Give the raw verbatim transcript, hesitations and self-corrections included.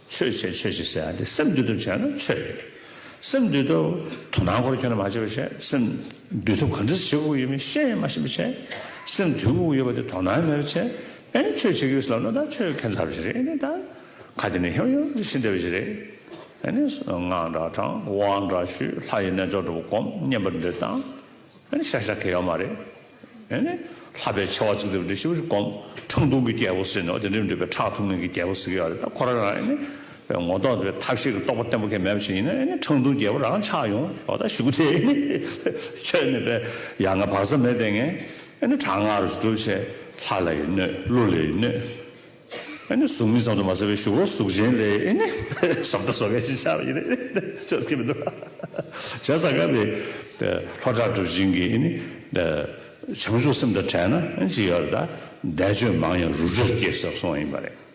ཆོས་བྱེད་ཆོས་བྱེད་ཟེར་ཡ་དེ་སེམས་འདུལ་ཐབས་བྱས་ན་ཆོས་རེད། སེམས་འདུལ་ཐབས་དོ་སྣང་སྐོར་ཁྱོན་ནས་མ་བྱས་པ་བྱས། སེམས་འདུལ་ཐབས་ག་འདྲ་བྱེད་དགོས་ཡོད་མེད་ཤེས་ཡང་མ་ཤེས་པ་བྱས། སེམས་འདུལ་དགོས་ཡོད་པ་དེ་དོ་སྣང་མེད་པ་བྱས། ཨ་ནི་ཆོས་བྱེད་ཀྱི་ཡོད་ཟེར་ལབ་ན་ད་ཆོས་ཁྱད་མཚར་བ་ཞིག་རེད། ཨ་ནི་ད་ཁ་དེ་ནས་ཧེའུ་ཧེའུ་ཅིག་ཕྱིན་བསྡད་པ་ཞིག་རེད། ཨ་ནི་སྔགས་འདྲ་བགྲང་། དབང་འདྲ་ཞུ། ལྷ་ཡི་རྣལ་འབྱོར་འདྲ་པོ་སྒོམ། བསྙེན་པ་འདྲ་བཏང་། ཨ་ནི་ཤ་ཤ་གི་ཡོད་མ་རེད། ཨ་ནི་ལྷ་པའི་ཆེ་བ་གཅིག་དེ་འདྲ་ཞིག་སྒོམ། ཁྲག་འཐུང་གི་རྒྱལ་པོ་ཟེར་ནས་དེ་འདྲ་འདྲ་པའི་ཁྲག་འཐུང་མཁན་གྱི་རྒྱལ་པོ་ཟེར་གྱི་ཡོད་རེད། ད་ཁོ་རང་རང་ཨ་ནི་པའི་ངོ་ཐོག་དེ་ཐབས་ཤེས་ཀྱི་རྟོགས་པ་བརྟན་པོ་གང་མེད་པ་ཞིག་ཡིན་ན། ཨ་ནི་ཁྲག་འཐུང་རྒྱལ་པོ་རང་ཆགས་ཡོང་། ཞོག་ད་ཞུ་དེ་ཨ་ནི་ཁྱོད་ནི་པའི་ཡ་ང་བག་ཚ་མེད་དེ་ངས་ཨ་ནི་དྲག་སྔགས་རུ་སྒྲུབ་བྱས། ལྷ་ལ་ཡི་གནོད། ཀླུ་ལ་ཡི་གནོད། ཨ་ནི་གཟུགས་མེད་ཙམ་དུ་མ་ཟད་པའི་གཟུགས་པོ་གཟུགས་ཅན་ལ་ཨ་ནི་བཟོ་ལྟ་བཟོ་མཁན་ཞིག་ཆགས་པ་ཡིན་ནའི་ཆོས་སྐྱིད་མི་འདུག་བྱས་ཙང་ཀ་ནས་ལྷོ་བྲག་གྲུབ་ཆེན་གྱིས་ཨ་ནི་བྱང་ཆུབ་སེམས་དང་བྲལ་ན་ཨ་ནི་ཅི་ཡོད་རེད། ད་བཟླས་བརྗོད་མང་ཡང་རུ་འདྲར་སྐྱེ་ཟེར་གསུངས་པ་ཡིན་པ་རེད།